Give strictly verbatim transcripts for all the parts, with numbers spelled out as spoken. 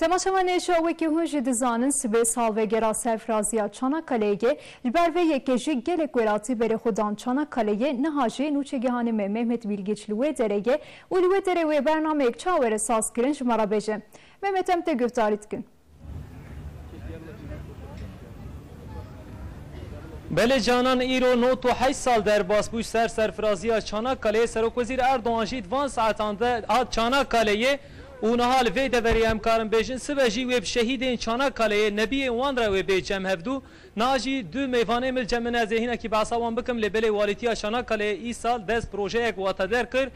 Temaşevanê, ji wekî hûn jî dizanin, sibê salvegera serfiraziya Çanakkale'yê ye. Li ber vê yekê jî gelek welatî berê xwe dan Çanakkale'yê, niha jî nûçegihanê me Mehmet Bilgiç li wê derê ye û li wê derê wê bernameyek çawa were sazkirin, ji me re bêje. Mehmet, em te guhdarî dikin. Belê Canan, îro nod û heşt sal derbas bû ji ser serfiraziya Çanakkale'yê. Serokwezîr Erdogan jî di van saetan de hat Çanakkale'yê û niha li vê deverê em karin bêjin, sibe jî wê bi şehîdên Çanakkale'yê, nebiyên wan re wê bê cem hevdû. Niha jî du mêvanê min li cem min, ez ê hinekî behsa wan bikim, lê belê Walîtiya Çanakkale'yê îsal dest projeyek wateder kir.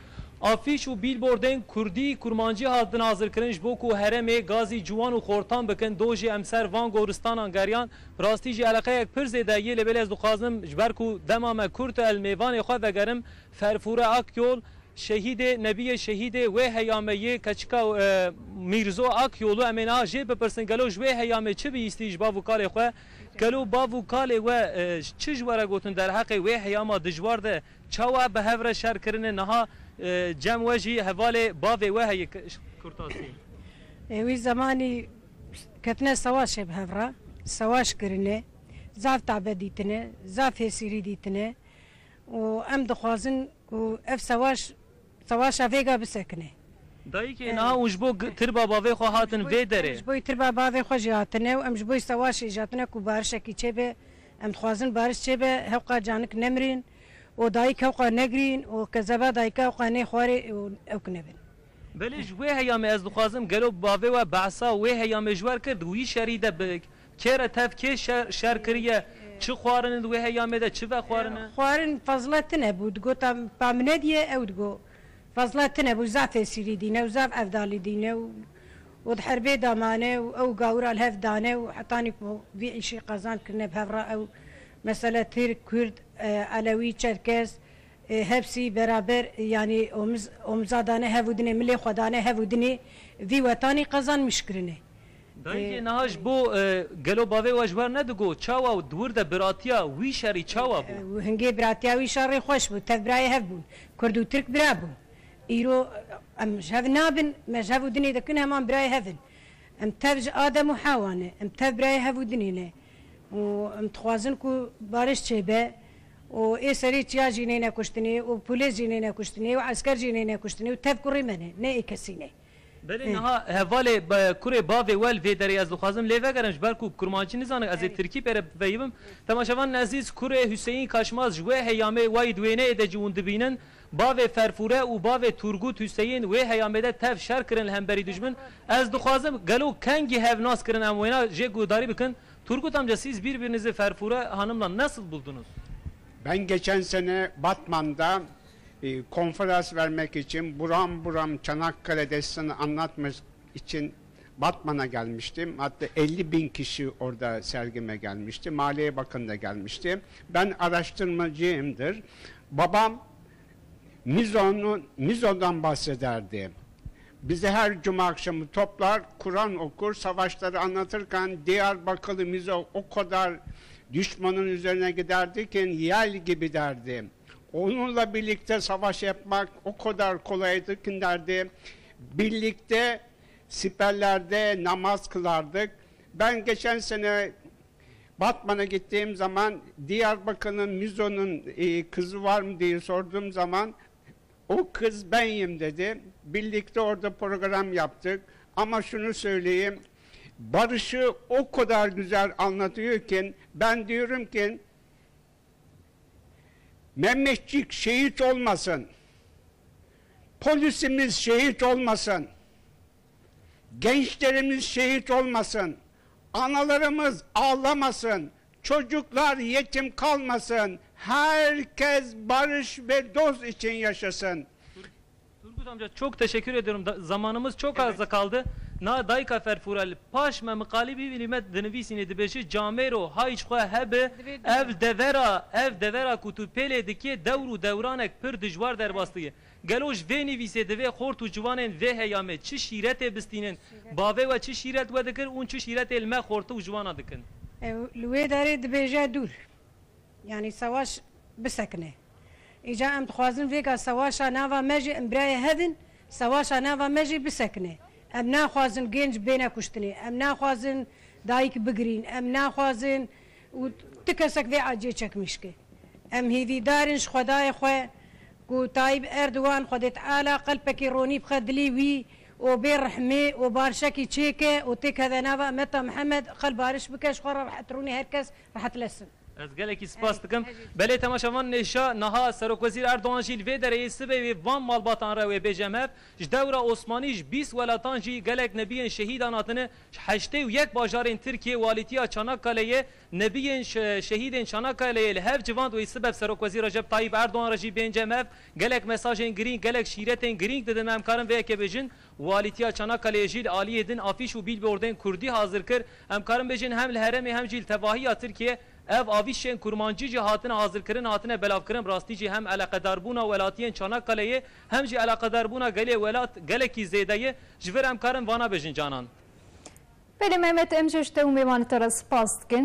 Afîş û bîlbordên kurdî, kurmancî hatin hazirkirin ji bo ku herêmê gazî ciwan û xortan bikin. Do jî em ser van goristanan geriyan. Bi rastî jî eleqeyek pir zêde yê, lê belê ez dixwazim, ji ber ku dema me kurt e, li mêvanê xwe vegerim. Ferfûre Akyol, şehîdê, nebiyê şehîdê wê heyamê yê keçika, e, Mîrzo Akyolû, em ê niha jê bipirsin, gelo ji wê heyamê çi bihîstî ji bav û kalê xwe? Gelo bav û kalê we, e, çi ji we re gotin derheqê wê heyama dijwar de? Çawa bi hev re şer kirine, niha, e, cem we jî hevalê bavê we heye ki-, kurtasî? E, wî zemanî ketine sewaşê bi hev re, sewaş kirine, zaf tabe dîtine, zaf hêsîrî dîtine û em dixwazin ku ev sewaş, sewaşa vêga bisekine. Dayikê, e, niha hûn ji bo g-, tirba bavê xwe hatin vê derê? Em ji bo tirba bavê xwe jî hatine û em ji bo sewaşê jî hatine ku barişekî çêbe. Em dixwazin bariş çêbe, hewqa canik nemirîn û dayik hewqa negirîn û kezeba dayika hewqa nê xwarê û ewk nebin. Belê ji wê heyamê ez dixwazim, gelo bavê we behsa wê heyamê ji we re kir, di wî şerî de bi kê re tev kê şer, şer kiriye, çi xwarine di wê heyamê de, çi vexwarine? Xwarin fazla tune bû, digot, pa min nediye, ew digot. Fazla tune bû, zaf hêsîrî dîne û zaf evdalî dîne û, û di herbê de mane û ew gawira li hev dane û hetanî ku vî îşî qazan kirine bi hev re ew mesele Tirk, Kurd, e, Elewî, Çerkez, e, hepsî beraber, yanî omiz, omiza dane hev û dinê, milê xwe dane hev û dinê vî wetanî qazanmîş kirine. Dayikê, e, niha ji bo, e, gelo bavê we ji we re nedigo, çawa di wir de biratiya wî şerî çawa bû? E, hingê biratiya wî şerî xweş bû, tev birayê hev bûn. Kurd û Tirk bira bûn. Îro em ji hev nabin, me ji hev û dinê dikin heman birayê hev in. Em tev ji Adem û Hewa ne, em tev birayê hev û dinê ne. Û em dixwazin ku bariş çêbe û ê serê çiya jî nêne kuştinê û polês jî nêne kuştinê û esker jî nêne kuştinê û tev kurê me ne, ne ê kesî ne. Belê, niha hevalê, be-, kurê bavê we li vê derê ez dixwazim lê vegerim, ji ber ku kurmancî nizanim, ez ê tirkî pê re veyibim. Temaşevanên ezîz, kurê Hüseyin Kaşmaz ji wê heyamê wayî di wêneyê de jî hûn dibînin. Bavê Ferfûre û bavê Turgut Hüseyin wê heyamê de tev şer kirin li hemberî dijmin. Ez dixwazim gelo kengî hev nas kirin, em wêna jê guhdarî bikin. Turgut amca, siz birbirinizi Ferfure Hanım'la nasıl buldunuz? Ben geçen sene Batman'da, e, konferans vermek için buram buram Çanakkale destanı anlatmak için Batman'a gelmiştim. Hatta elli bin kişi orada sergime gelmişti. Maliye Bakanı da gelmişti. Ben araştırmacıyımdır. Babam Mizo'nun, Mizo'dan bahsederdi. Bizi her cuma akşamı toplar, Kur'an okur, savaşları anlatırken Diyarbakırlı Mizo o kadar düşmanın üzerine giderdi ki yel gibi derdi. Onunla birlikte savaş yapmak o kadar kolaydı ki derdi. Birlikte siperlerde namaz kılardık. Ben geçen sene Batman'a gittiğim zaman Diyarbakır'ın Mizo'nun, e, kızı var mı diye sorduğum zaman o kız benim dedi. Birlikte orada program yaptık. Ama şunu söyleyeyim, barışı o kadar güzel anlatıyor ki ben diyorum ki Mehmetçik şehit olmasın. Polisimiz şehit olmasın. Gençlerimiz şehit olmasın. Analarımız ağlamasın. Çocuklar yetim kalmasın. Herkes barış ve dost için yaşasın. Turgut amca, çok teşekkür ediyorum. Da-, zamanımız çok az kaldı. Na dayika Ferfûre, li paş me miqalî bibînî me dinivîsînê dibêje, camêro, hay ji xwe hebe, ev devera, ev devera ku tu pêlê dikê, dewr û dewranek pir dijwar derbas dike. Gelo ji vê nivîsê divê xort û ciwanên vê heyamê çi şîretê bistînin? Bavê we çi şîret we dikir û çi şîretê li me xortî û ciwana dikin? Ew li wê derê dibêje dûr. Yanî sewaş bisekine. Îca em dixwazin vêga sewaşa nava me jî, em birayê hev in, sewaşa nava me jî bisekine. Em naxwazin genc bêne kuştinê. Em naxwazin dayik bigirîn. Em naxwazin û ti kesek vê aciyê çekmîş ke. Em hêvîdar in ji Xwedayê xwe ku Tayyip Erdogan Xwedê Teala qelpekî ronî bixe dilê wî û bê rehmê û barişekî çêke û têkeve nava Meta Mihemed, xel bariş bike, ji xwe re rehet rûnê, her kes rehet lesin. Ez gelekî spas dikim. Belê temaşevan nêşa niha Serokwezîr Erdogan jî li vê dereyê sibê wê van malbatan re wê bêje mev. Ji dewra Osmanî ji bîst welatan jî gelek nebiyên şehîdan hatine. Ji heştê û yek bajarên Tirkiyê walîtiya Çanakkale'yê nebiyên şe-, şehîdên Çanakkale'yê li hev civand wê sibe bi Serokwezîr Recep Tayyip Erdogan re jî bênce mev. Gelek mesajên girîng, gelek şîretên girîng didin. Em karin vê yekê bêjin. Walîtiya Çanakkale'yê jî li aliyê din afîş û bîlbordên kurdî hazir kir. Em karin bêjin hem li herêmê hem jî li tevahiya Tirkiyê ev avîşên kurmancî jî hatine hazirkirin, hatine belavkirin. Rastî jî hem eleqedarbûna welatiyên Çanakkale'yê hem jî eleqedarbûna gelê welat gelekî zêde ye. Ji vir em karin vana bêjin canan. Belê Mehmet, em jî ji te û mêvanê te re spas dikin.